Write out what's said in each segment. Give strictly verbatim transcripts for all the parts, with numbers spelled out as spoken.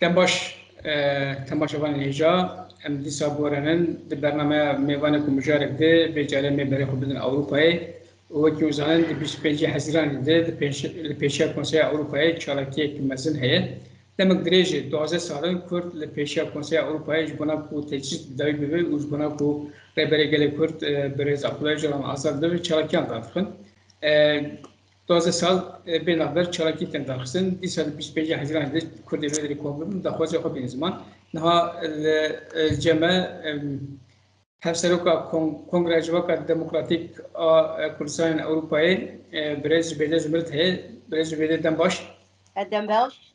Dem baş, e, temaşevanên hêja, em dîsa biwerenin di bernameya mêvanê ku mijarek di vê carê mêberê xwe bidin Ewropayê û wekî hûn zanin di bîst û pêncî Hezîranê de di pêş-, li pêşiya Konseya Ewropayê çalakiyek mezin heye. Demek dirêj e, duwazdeh sal in Kurd li pêşiya Konseya Ewropayê ji bona ku tecrîd dawî bibe û ji bona ku Rêberê Gelê Kurd, e, Birêz Abdullah Ocalan azad bibe, çalakiyan derdixin. E, duwazdeh sal, e, bê navber çalakî tên derxistin. Dîsa di bîst û pêncî Hezîranê de Kurdê vê derê kom bibin, daxwaza xwe bînin ziman. Niha li, e, cem me, em, Hevseroka Kon-, Kongreya Civaka Demokratîk a, e, Kurdistanên Ewropayê, e, birêz Zubêde Zumrit heye. Birêz Zubêde, dem baş. E, dem baş.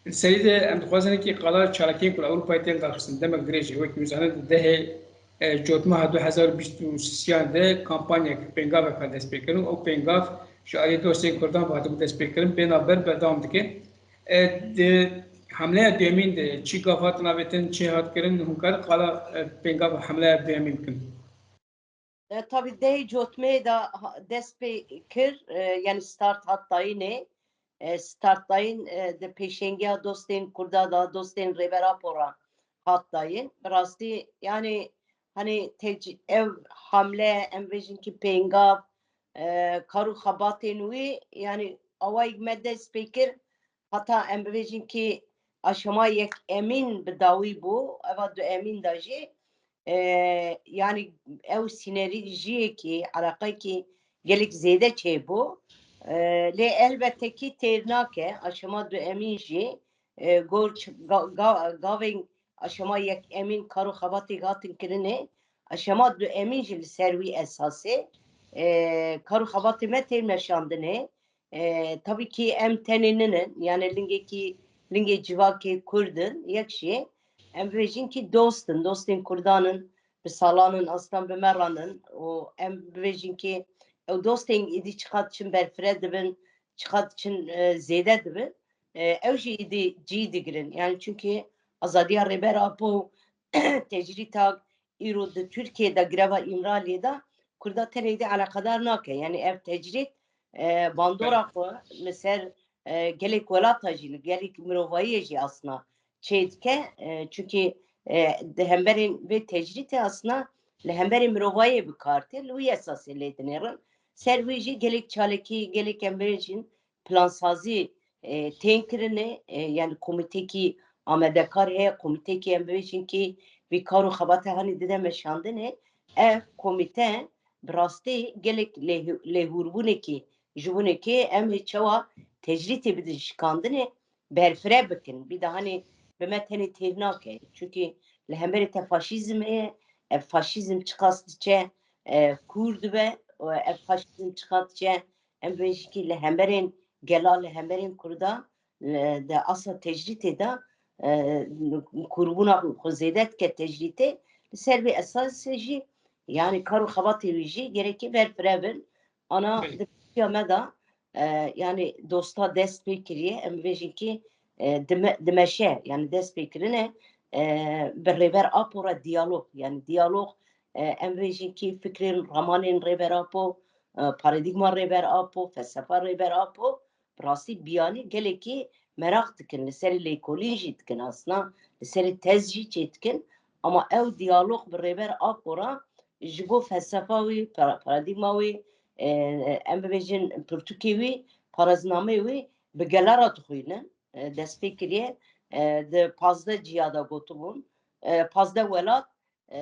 Li serî de em dixwazin ki qala çalakiyên ku li Ewropayê tên darxistin demek dirêj e. Wekî hûn zanin di dehê, e, Cotmeha du hezar û bîst û sêyan de kampanyek, pêngavek hat destpêkirin. Ew pêngav ji aliyê dostên Kurdan ve hatibû destpêkirin. Bê navber berdewam dike. E, di hamleya duyemîn de çi gav hat navêtin, çi hat kirin, hûn karin qala, e, pêngava hamleya duyemîn bikin? E, tabî dehê Cotmeyê de ha-, dest pê kir, e, yani start hat dayînê. E, start dayîn, e, di pêşengiya dostên Kurda de, dostên Rêber Apo re hat dayîn. Bi rastî, yani, hani tec-, ev hamle, em bêjin ki pêngav, e, kar û xebatên wî, yani awayek me dest pê kir, heta em bibêjin ki aşama yek emîn bi dawî bû, eva du emîn de jî, e, yani ew sînerjiyekî, eleqekî gelek zêde çêbû. E, lê elbette kî têr nake, aşama du emîn jî, e, gor ç-, ga-, ga-, gavên aşama yek emîn kar û xebatê hatin kirinê, aşama du emîn jî li ser wî esasê, e, kar û xebatê me tên meşandinê. E, tabî kî em tenê ninin, yani lingekî, lingê civakê Kurd in, yek jî em bibêjin kî dost in, dostên Kurdan in, bi salan in, aslan bi me re nin û em bibêjin kî ew dostên îdî çiqas çin berfireh dibin, çiqas çin, e, zêde dibin, e, ew jî îdî cî digirin. Yani çunkî azadiya Rêber Apo, tecrîta îro di Tirkiyê de, greva Îmraliyê de, Kurda tenê de eleqedar nake. Yani ev tecrît, e, bandora xwe li ser, e, gelek welata jî, li gelek mirovayiyê jî asna çê dike. E, çunkî, e, di hemberên vê tecrîtê asna li hemberê mirovayê bi kar tê, li wî esasê lê dinêrin. Ser wî jî gelek çalakî, gelek em bêjin plansazî, e, tên kirinê, e, yani komîtekî amadekar heye, komîtekî em bêjin ki vî kar û xebata hanî dide meşandinê. Ev komîte bi rastî gelek lê-, lêhûrbûnekî, jibûnekê em hê çawa tecrîtê bidin şikandinê, berfireh bikin. Bî de hanî bi me tenê têr nake. Çunkî li hemberê te faşîzm heye, ev faşîzm çiqas diçe, e, kûr dibe, û ev faşîzm çiqas diçe, em bêjin ki li hemberên gela, li hemberên Kurda, e, di asa tecrîtê de, e, kûrbûna xwe zêde dike tecrîtê. Li ser vê esasê jî, yani kar û xebatê wî jî gerekî berfireh bin. Ana Belê. Di pêşiya me de, e, yani dosta dest pê kiriye, em bêjin ki, e, dime-, dimeşe, yani dest pê kirine, e, bi Rêber Apo re diyalog, yani diyalog, e, em bêjin ki fikrên, ramanên Rêber Apo, e, paradîgma Rêber Apo, felsefa Rêber Apo, bi rastî biyanî gelekî meraq dikin, li serê lêkolîn jî dikin asna, li serê tez jî çê dikin. Ama ew diyalog bi Rêber Apo re ji bo felsefa wî, para-, paradîgma wî, e, em bibêjin pirtûkê wî, paraznameyê wî bi gela re dixwînin. E, dest pê kiriye, e, di pazdeh ciya de gotibûn, e, pazdeh welat, e,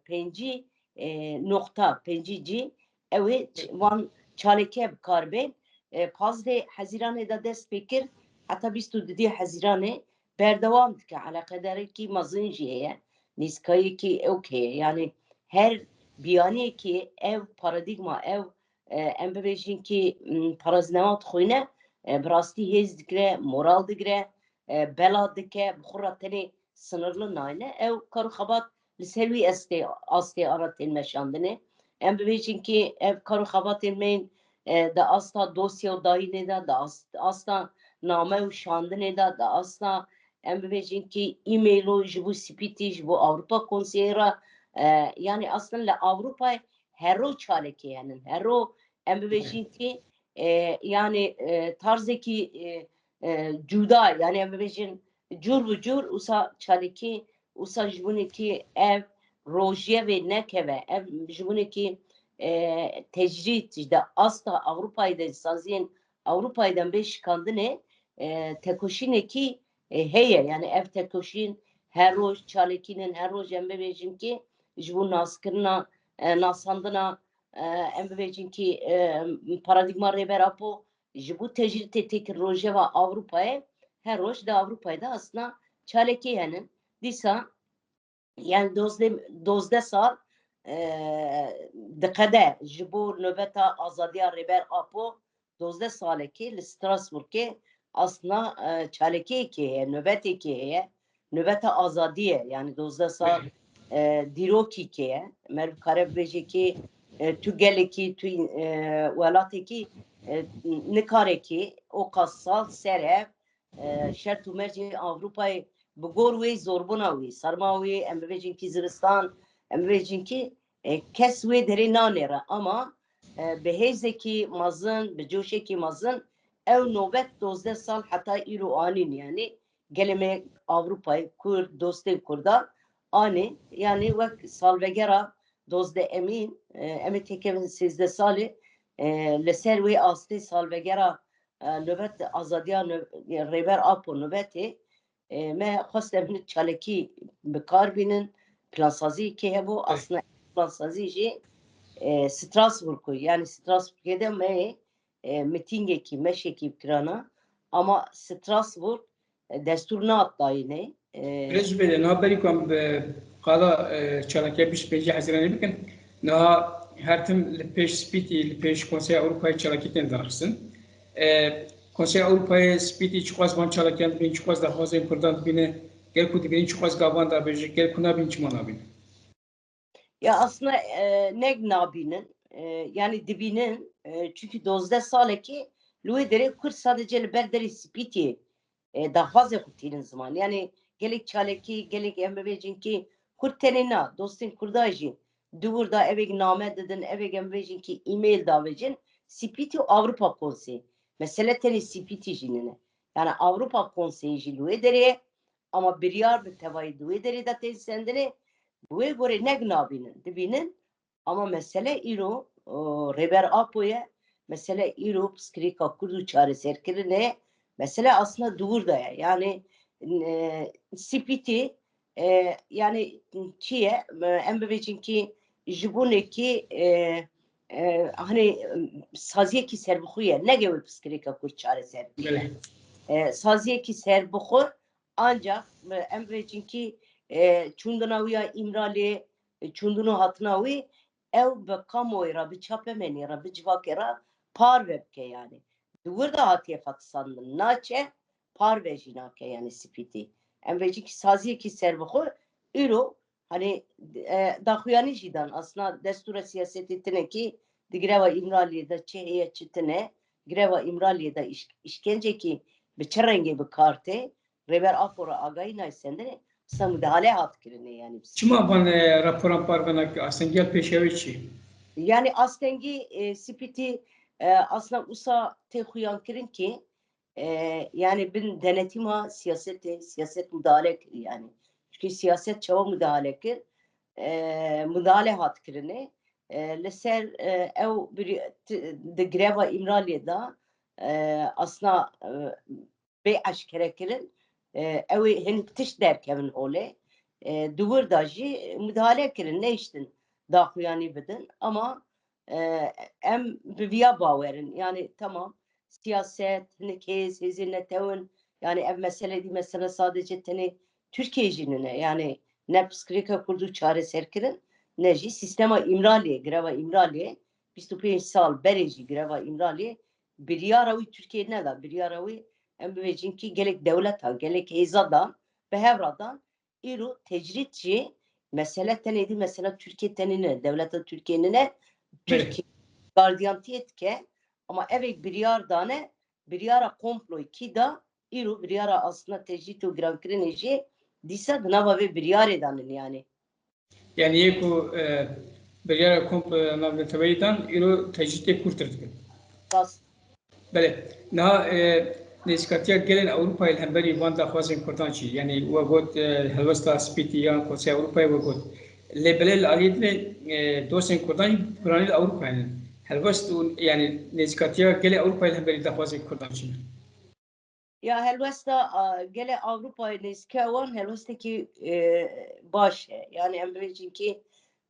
pêncî, e, noqta, pêncî cî, ew ê ç-, van çalakî bi kar bên. E, pazdeh Hezîranê de dest pê kir, heta bîst û duduyê Hezîranê berdewam dike. Eleqedarekî mezin jî heye, nîskayekî ewk heye. Yani her biyaniyekî ev paradîgma, ev, e, em bibêjin ki, m, paraznama dixwîne, e, bi rastî hêz digire, moral digire, e, bela dike, bi xwe re tenê sinirli nayne. Ew kar û xebat li ser wî estê, astê ara tên meşandinê. Em bibêjin ki ev kar û xebatên me yên, e, di asta dosya û dayînê de, di ast-, asta name û şandinê de, di asta em bibêjin ki e-mailo ji bo spîtî, ji bo Ewropa Konseyê re, e, yani aslında li Ewropayê her ro çalakî henin. Her ro em bibêjin ki, e, yani, e, tarzekî, e, e, cuda, yani em bibêjin, cûr bi cûr, usa çalakî, usa ji binekî ev rojevê nekeve, ev ji binekî, e, tecrîd, ji de asta Ewropayê de, saziyên Ewropayê de bê şikandinê, e, tekoşînekî, e, heye. Yani ev tekoşîn her roj çalakînin, her roj em bibêjin ki ji bo naskirina, e, nasandina, e, em bibêjin ki, e, paradîgma Rêber Apo ji bo tecrîdê têkir rojeva Ewropayê, her roj di Ewropayê de aslında çalakî henin. Dîsa, yani dozdeh, dozdeh sal, e, diqede ji bo nobeta azadiya Rêber Apo, dozdeh salekî li Strasbourgê aslında, e, çalakiyekê heye, nöbetekê heye, nöbeta azadiyê, yani dozdeh sal, e, dîrokî ke ye. Meriv kare bibêje ki, e, tu gelekî, tu, e, welatekî, e, nikarekî o qas sal ser ev, e, şert û mercê Ewropayê bi gor wê zorbûna wî, sarma wî, em bibêjin ki zivistan, em bibêjin ki, e, kes wê derê nanêre. Ama, e, bi hêzekî mezin, bi coşekî mezin ew nobet dozdeh sal heta îro anîn, yani gelê me Ewropayê, Kurd, dostên Kurda anîn. Yani wek salvegera dozdeh emîn, e, em ê têkevin sêzdeh salê, e, li ser wê astê salvegera, e, nobet azadiya nö-, Rêber Apo nobetê, e, me xwest em hinek çalakî bi kar bînin, plansazî kê hebû, aslında plansazî jî, e, Strasbourgê, yani Strasbourgê de me, e, mitîngekî, meşekî kirana, ama Strasbourg, e, destûr nehat dayînê. E, Rêz bide, niha berî ku em bi qala, e, çalakiya bîst û pêncî Hezîranê bikin, niha her tim li pêş Spîtî, li pêş Konseya Ewropayê çalakî tên danexistin. E, Konseya Ewropayê, Spîtî çiqas van çalakiyan dibîn, çiqas daxwazên Kurdan dibîne, gel ku dibînin çiqas gavan dabêje, gel ku nabîn çima nabîn? Ya aslında, e, ne nabînin, e, yani dibînin, e, çünkü dozdeh salekî li wê derê Kurd sadece li ber derê Spîtî, e, daxwazê xwe tînin ziman. Yani gelek çalekî, gelek em bibêjin ki Kurd tenê na, dostên Kurda jî di wir da evek name didin, evek em bêjin ki e-mail davêjin, Spîtî û Avrupa Konseyî. Mesele tenê Spîtî jî nine. Yani Avrupa Konseyî jî li wê derê ye, ama biryar bi tevayî di wê derê de tên sendinê, bi wê gorê nek nabînin, dibînin. Ama mesele îro, o, Rêber Apo ye, mesele îro piskirêka Kurd û çareserkirinê, mesele aslında di wir de ye. Yani, e, Spîtî, e, yani çi ye? E, em bibêjin ki ji bo nekî, e, e, hani, e, saziyekî serbixwe ye, neke wê piskirêka Kurd çareser bike. E, saziyekî serbixwe, ancak, e, em bibêjin ki, e, çûndina wî ya Îmraliyê, e, çûndin û hatina wî, ew bi kamuoyê re, bi çapemenê re, bi civakê re parve bike yani. Di wir de hatiye fetisandin. Naçe, parve jî nake yani Spîtî. Em bêjin ki saziyekî serbixwe îro, hani, e, daxuyanî jî dan. Aslında destûra siyasetê tine ki di greva Îmraliyê de çi heye çi tine. Greva Îmraliyê de îş-, îşkencekî bi çi rengê bi kar tê? Rêber Apo re agahî nayê sendinê, wisa mudahale hat kirinê yani. Çima van, e, raporan parve nake? Astengî ya pêşewê çi? Yani astengî, e, Spîtî, e, aslında usa tê xuyankirin ki, e, yani bin denetîma siyasetê, siyaset mudahale kir yani. Çünkü siyaset çawa mudahale kir? E, mudahale hat kirinê. E, li ser, e, ew bir, t-, di greva Îmraliyê de, e, aslında, e, bê eşkere kirin, e, ew ê hinek tişt derkevin holê. E, di wir de jî mudahale kirin, nehiştin daxuyanî bidin. Ama, e, em bi viya bawer in. Yani tamam, siyaset, hinek hêz, hêzên netewin, yani ev mesele dî, mesela sadece tenê Tirkiyeyê jî nine. Yani ne piskirêka Kurd û çareser kirin, ne jî sîstema Îmraliyê, greva Îmraliyê, bîst û pênc sal berê jî greva Îmraliyê, biryara wî Tirkiyeyê neda, biryara wî em bibêjin ki gelek dewleta, gelek hêza dan, bi hev re dan, îro tecrîd jî mesele tenê dî, mesela Tirkiye tenê ne, dewleta Tirkiye nine, Tirkiye gardiyantiyê dike, ama evek biryar dane, biryara komployê kî da, îro biryara aslında tecrîd û girankirinê jî dîsa di nava vê biryarê de nin yani. Yani yê ku, e, biryara komplo navneteweyî dan, îro tecrîdê kûrtir dikin. Rast. Belê. Niha, e, nêzîkatiya gelên Ewropayê li hemberî van daxwazên Kurdan çi? Yanî we got, e, helwesta Spîtî yan Konseya Ewropayê we got. Lê belê li aliyê din, e, dostên Kurdan jî piranî li Ewropayê ne. Helwest û, yanî nêzîkatiya gelê Ewropayê li hemberî daxwazên Kurdan çi ne? Ya helwesta, a, gelê Ewropayê nêzîkiya wan helwestekî, e, baş e. Yanî em bibêjin kî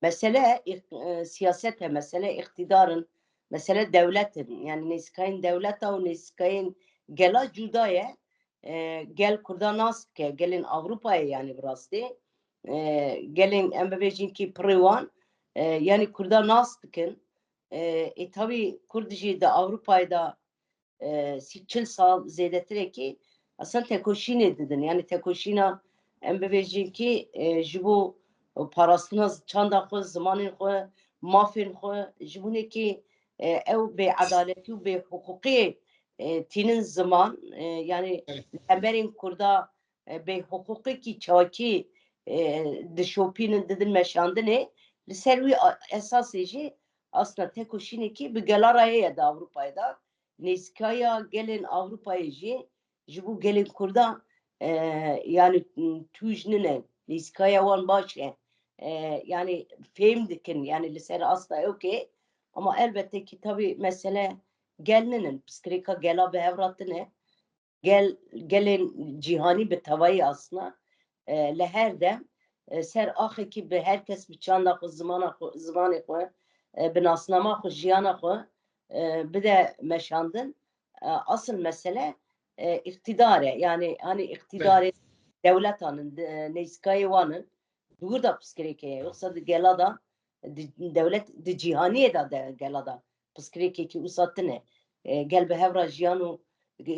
mesele îq-, e, siyaset e, mesele îqtîdar in, mesele dewlet in. Yanî nêzîkayên dewleta û nêzîkayên gela cuda ye. E, gel Kurda nas dike, gelên Ewropayê yanî bi rastî. E, gelên em bibêjin kî pirê wan, e, yanî Kurda nas dikin. E, ê tabî Kurd jî di Ewropayê de e, sî çil sal zêdetirê kî aslında tekoşînê didin. Yanî tekoşîna em bibêjin kî, e, ji bo parastina z-, çanda xwe, zimanên xwe, mafên xwe, ji bo nê kî, e, ew bêedaletî û bêhiqûqiyê, e, tînin ziman, e, yanî Evet. li hemberên Kurda, e, bêhiqûqî kî çawkî, e, dişopînin, didin meşandinê. Li ser wî a-, esasê jî aslında tekoşînekî bi gela re heye di Ewropayê de. Nêzîkaya gelên Ewropayê jî ji bo gelên Kurdan, e, yanî, m, tûj nine. Nêzîkaya wan baş e. E, yanî fêm dikin, yanî li ser asta ew ke. Ama elbette ki tabî mesele gel ninin. Piskirêka gela bi hev re tine. Gel, gelên cîhanî bi tevayî aslında, e, li her dem, e, ser axekî bi her kes bi çanda xwe, zimana xwe, zimanê xwe, e, bi nasnama xwe, jiyana xwe, e, bide meşandin. E, asıl mesele, e, îqtîdar e. Yanî, hani îqtîdarê Belê. dewletan in, de-, nêzîkayê wan in. Di wir de piskirêkê ye. Yoksa di gela de, di dewlet, di cîhaniyê de, de gela de piskirêkekî wisa tune. E, gel bi hev re jiyan û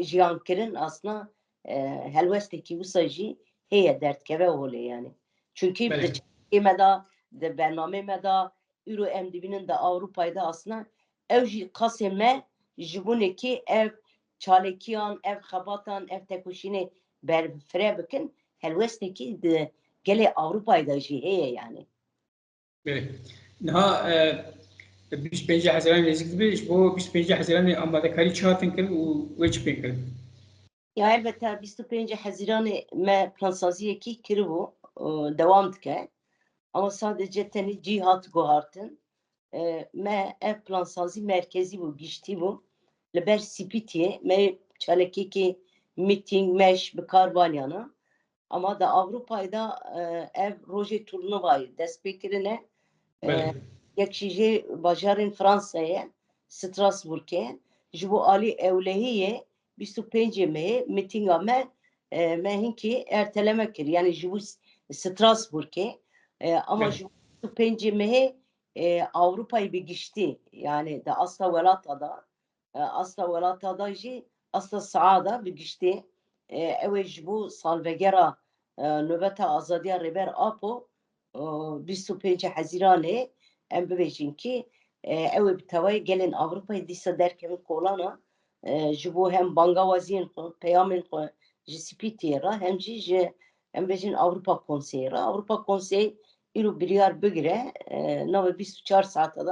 jiyan kirin aslında, e, helwestekî wisa jî heye derdkeve holê yani. Çünkü Belê. di çekê me de, di bernamê me de, îro em dibînin di Ewropayê de aslında ew jî qasê me ji bo nê kî ev çalekiyan, ev xebatan, ev tekoşînê berfireh bikin, helwestekî di gelê Ewropayê de jî heye yani. Belê. Niha, e, bîst û pêncî Hezîranê nêzîk dibe, ji bo bîst û pêncî Hezîranê amadekarî çi hatin kirin û wê çi pê kirin? Ya elbette bîst û pêncî Hezîranê me plansaziyekî kiribû, e, dewam dike. Ama sadece tenê cî hat guhartin. E, me ev plansazî merkezî bû, giştî bû. Li ber Spîtiyê me çalekekî mîtîng, meş bi kar baniyana. Ama da Ewropayê de, e, ev rojê turnuvayê dest pê kirine. E, Belê. yek jî jê bajarên Fransayê, Strasbourgê, ji bo alî ewlehiyê bîst û pêncê mehê mîtînga me, e, me hinkî erteleme kir. Yani ji bo S-, Strasbourgê, e, ama Belê. ji bo bîst û pêncê mehê, e, Ewropayê bi giştî, yani di asta welata da, e, asta welata da jî, asta saada bi giştî, e, ew ê ji bo salvegera, e, nobeta azadiya Rêber Apo, e, bîst û pêncî Hezîranê, em bibêjin kî, e, ew ê bi tevayî gelên Ewropayê dîsa derkevin kolana, e, ji bo hem bangawaziyên xwe, peyamên xwe ji Spîtiyê re, hem jî ji, em bêjin Ewropa Konseyê re. Ewropa Konseyê îro biryar bigire, e, navê bîst û çar saeta de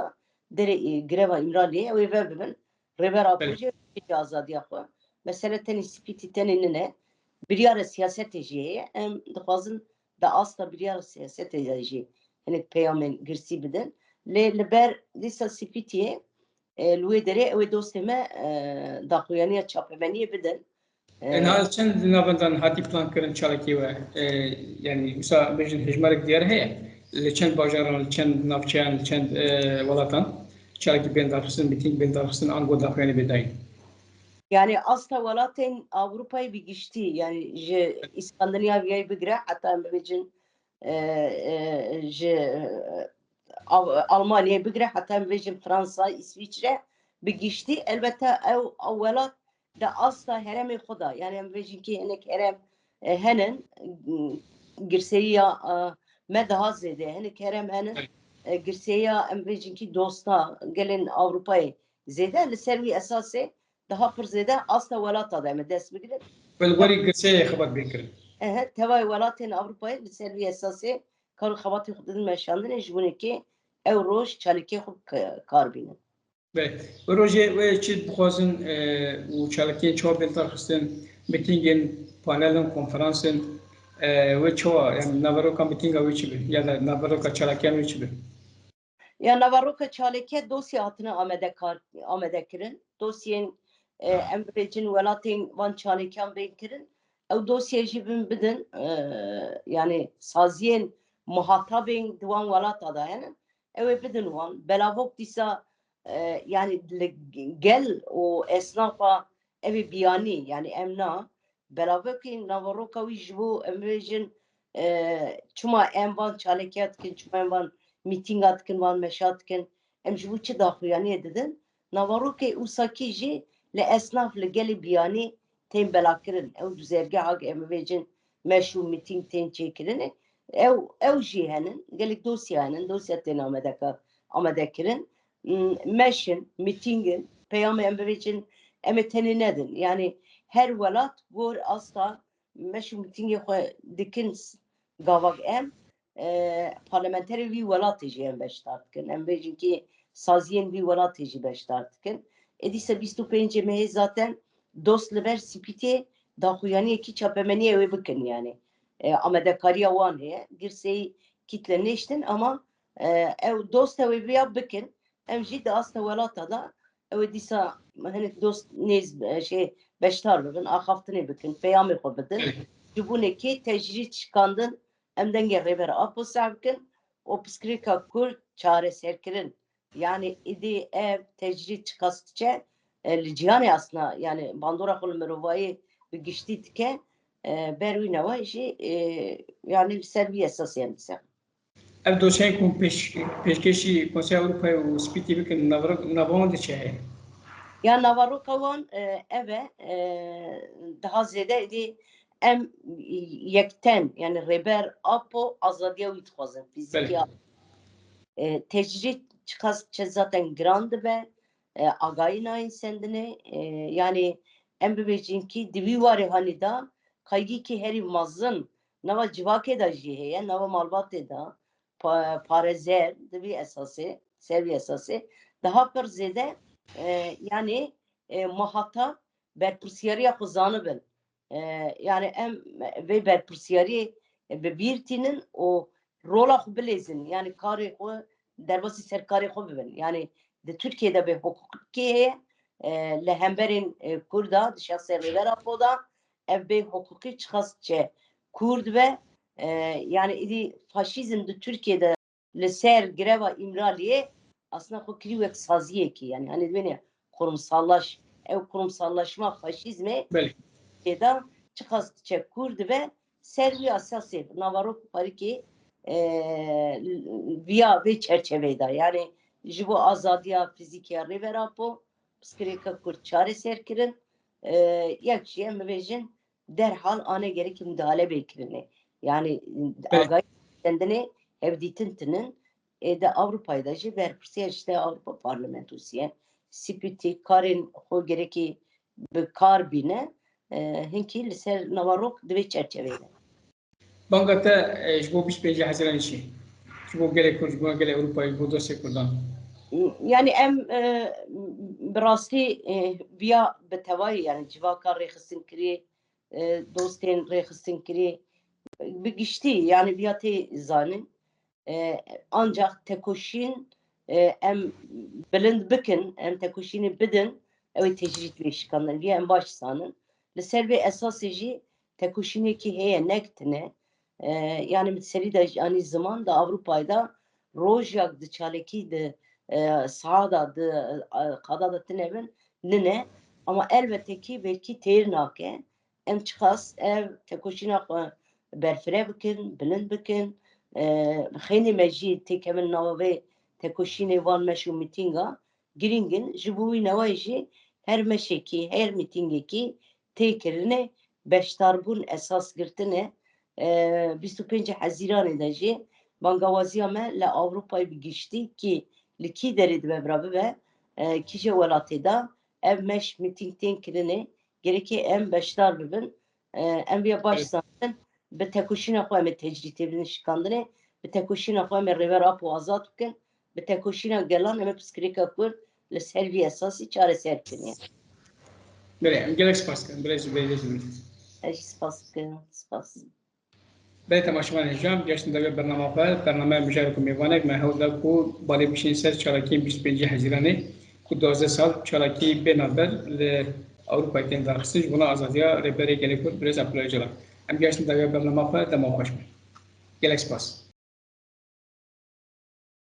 derê, e, greva Îmraliyê ew ê vebibin. Rêber Apo Belê. jî bêje azadiya xwe. Mesele tenê Spîtî tenê nine. Biryara siyasetê jî heye. Em dixwazin di asta biryara siyasetê de jî hinek peyamên girsî bidin. Lê li ber dîsa Spîtiyê, e, li wê derê ew ê dostê me, e, daxuyaniya çapemeniyê bidin. E, niha li çend navendan hatî plan kirin çalakî we? E, yani, wisa bêjin hejmarek diyar heye. Li çend bajaran, li çend navçeyan, li çend, e, welatan çalakî bên darxistin, mîtîng bên darxistin, ango daxuyanî bê dayîn? Yani, asta welatên Ewropayê bi giştî, yani, ji Îskandinavyayê bigire, heta em bibêjin, e, e, ji, e, Av-, Almanyayê bigire, heta em bêjin Fransa, Îsviçre, bi giştî, elbette ew, ew welat di asta herêmê xwe de, yani em bêjin kî hinek herêm, e, henin, girseyiya, e, me daha zêde, hinek herêm henin, e, girseyiya em bêjin kî dosta gelên Ewropayê zêde, li ser wî esasê daha pir zêde asta welata de em ê dest bigirin. Bi li gorî girseyê xebat bê kirin. Ehe, tevayê welatên Ewropayê li ser vî esasê kar û xebatê xwe didin meşandinê ji bo nê kê ew roj çalakiyê xwe bi ka-, kar bînin. Belê. Wê rojê wê çi dixwazin, e, û çalakiyên çawa bên darxistin, mitîngên, panelin, konferansên, e, wê çawa, yani naveroka mitînga wê çi be? Ya da naveroka çalakiyan wê çi be? Ya naveroka çalakiya dosya hatine amade kar, amade kirin. Dosyên, e, em bibêjin welatên van çalakiyan bên kirin. Ew dosya jî bin bidin, e, yani saziyên muhatabên di wan welata de hene. Ew ê bidin wan. Belavok dîsa, e, yani li gel û esnafa ev ê biyanî, yani em na, belavokî naveroka wî ji bo em bêjin, e, çima em van çalekiya dikin, çima em van mîtînga dikin, van meşa dikin, em ji bo çi daxuyaniyê didin? Naverokê ûsakî jî li esnaf, li gelê biyanî tên belakirin. Ew duzergeha em bêjin meş û mîtîng tên çêkirinê. Ew, ew jî henin, gelek dosya henin, dosya tên amedeka-, amade kirin. M-, meşin, mîtîngin, peyamê em bibêjin, em ê tenê nedin. Yani her welat gor asta meş û mîtîngê xwe dikin s-, gavak em, e, parlamenterê wî welatê jî em beşdar dikin. Em bêjin ki saziyên wî welatê jî beşdar dikin. Ê dîsa bîst û pêncê mehê zaten dost li ber spîtê daxuyaniyekî çapemeniyê wê bikin yani. E, amadekariya wan heye. Girseyî kîtle nêştin ama, e, ew dost ew ê vêya bikin. Em jî di asta welata de ew ê dîsa hinek dost nêz, e, şey, beşdar bibin, axaftinê bikin, peyamê xwe bidin. Ji bo neke tecrîd şikandin, em dengê Rêber Apo seh bikin û pirsgirêka Kurd çareserkirin. Yani îdî ev tecrîd çiqas diçe, e, li cîhanê asna, yani bandora xwe li mirovayê bi giştî dike, e, ber wî newe jî, e, yani li ser vî esasê em dise. Ev dosyayên ku pêş-, pêşkêşî Konseya Ewropayê û spîtî bikin, navro-, nava wan de çi heye? Ya naveroka wan, e, ev e, e, daha zêde êdî em yekten, yani Rêber Apo azadiya wî dixwazin, fîzîkî. Belê. E, tecrîd çiqas çe zaten giran dibe, e, agahî nayên sendinê, e, yani em bibêjin ki di vî warê hanî de kaygîkî herî mezin nava civakê de jî heye, nava malbatê de, pa-, parezer, di vî esasê, ser vî esasê, daha pir zêde, e, yani, e, muhatab berpirsiyariya xwe zanibin. E, yani em vê berpirsiyariyê bi bîr tînin û rola xwe bilêzin. Yani karê xwe, derbasî ser karê xwe bibin. Yani di Tirkiyê de bê hiqûqî heye, e, li hemberên, e, Kurda, di şexsê Rêber Apo de, ev bê hiqûqî çiqas çe Kurd be, e, yani îdî faşîzm di Tirkiyê de li ser greva Îmraliyê aslında xwe kirî wek saziyekî, yani hani dibêne kurumsallaş-, ew kurumsallaşma faşîzmê Belê. Tê de çiqas diçe Kurd dibe, ser wî esasê navarok parikê, e, viya vê çerçeveyê de, yani ji bo azadiya fîzîkî ya Rêber Apo, pirsgirêka Kurd çareser kirin, e, yek jî em bibêjin derhal ane gerekî müdahale bê kirinê. Yani Belê. Agahî sendinê hevdîtin tinin, ê de Avrupayê de jî berpirsiya işte Avrupa Parlamentosî ye. Spîtî karên xwe gerekî bi kar bîne, e, hinkî li ser navarok di vê çerçeveyê de. Banga te, e, ji bo bîst pêncî Hezîranê çi? Ji bo gelê Kurd, ji bo gelê Ewropayê, ji bo dostê Kurdan. Yani em, e, bi rastî, e, viya bi tevayî, yani civaka rêxistinkirî, e, dostên rêxistinkirî, bi giştî, yani viya tê zanîn. E, ancak tekoşîn, e, em bilind bikin, em tekoşînê bidin, ew ê tecrîd bê şikandin. Viya em baş zanin. Li ser vê esasê jî tekoşînekî heye, nek tine. E, yani min serî de jî anî ziman da Avrupayê de rojak di çalekî di, e, saada di, e, qada de tine bin, nine. Ama elbette ki belkî têr nake. Em çiqas ev tekoşîna xwe berfireh bikin, bilind bikin, e, xeynê me jî têkevin nava vê tekoşînê van meş û mitînga girîng in. Ji bo wî newayê jî her meşekî, her mitîngekî tê kirinê, beşdarbûn esas girtine. E, bîst û pêncê Hezîranê de jî bangawaziya me li Ewropayê bi giştî kî li kî derê dibe bira bibe, e, kîje welatê de ev meş mitîng tên kirinê, gerekê em beşdar bibin. E, em viya baş Evet. zanin, bi tekoşîna xwe em ê tecrîdê bidin şikandinê, bi tekoşîna xwe em ê Rêber Apo azad bikin, bi tekoşîna gelan em ê pirsgirêka Kurd li ser vî esasî çareser kiriye. Belê, em gelek spas dikin. Belê, Zubeyde Zubeyde. Ez jî spas dikim. Spas. Belê, temaşevanên hêja, em gihiştin dervê bernama xwe, bernameya mijarê ku mêvanek me hewl da ku balê bişîn ser çalakiyên bîst û pêncî Hezîranê ku duwazdeh sal çalakî bê navber li Ewropayê tên darxistin ji bona azadiya Rêberê Gelê Kurd Birêz Abdullah Ocalan. Em gihiştin dervê bernama xwe, dema xweş be. Gelek spas.